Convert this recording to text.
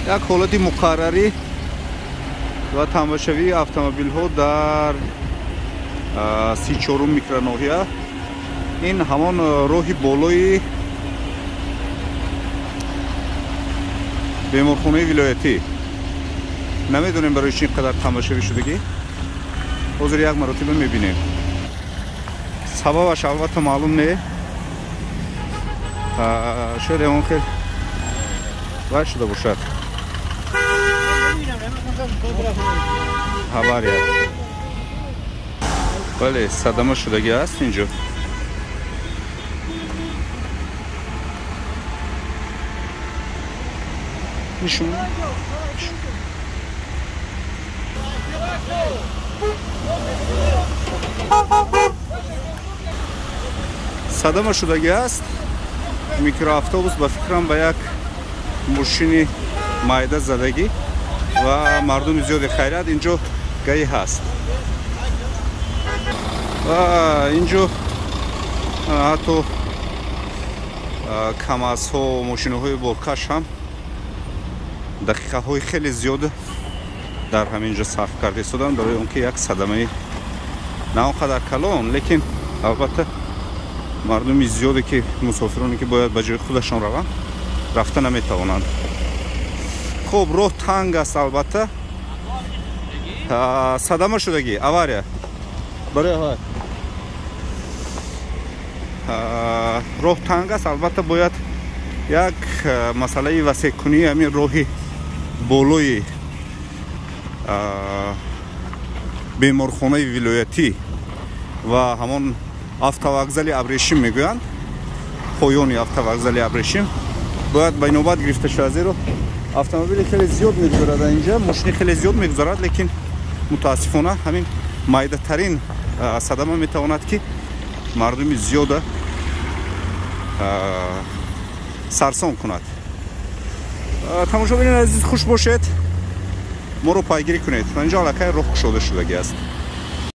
Як ҳолати муқаррарӣ ва тамбашавии автомобилҳо дар 34 микроноҳия. Ин ҳамон роҳи болои беморхонаи вилоятӣ. Намедонем барои чӣ ин қадар тамбашавӣ шудагӣ. Ҳозир як маротиба мебинем. Сабабаш албатта маълум не. Шояд ягон хел вай шуда бошад. Авария. Бале, садама шудагӣ аст инҷо. Нишон. Садама шудагӣ аст. Микроавтобус ба фикрам ба як мошини майда задагӣ ва мардуми зиёди хайрат инҷо гаи ҳаст. Ва инҷо ҳатто камазҳо, мошинаҳои боркаш ҳам дақиқаҳои хеле зиёд дар ҳамин ҷо сарф карда истоданд барои он ки як садамаи на он қадар калон, лекин албатта мардуми зиёде ки мусофироне ки бояд ба ҷои худашон раванд, рафта наметавонанд. Хуб, роҳ танг аст албатта. Садама шудагӣ, авария. Барои авария. Роҳ танг аст, албатта бояд як масъалаи васеъкунии ҳамин роҳи болои беморхонаи вилоятӣ ва ҳамон автовокзали Абрешим мегӯянд, поёни автовокзали Абрешим бояд ба инобат гирифта шавад, зеро автомобили хеле зиёд мегузарад инҷа, мошини хеле зиёд мегузарад, лекин мутаассифона ҳамин майдатарин садама метавонад ки мардуми зиёда сарсон кунад. Тамошобинони азиз, хуш бошед, моро пайгирӣ кунед. Инҷо аллакай роҳ кушода шудагӣ аст.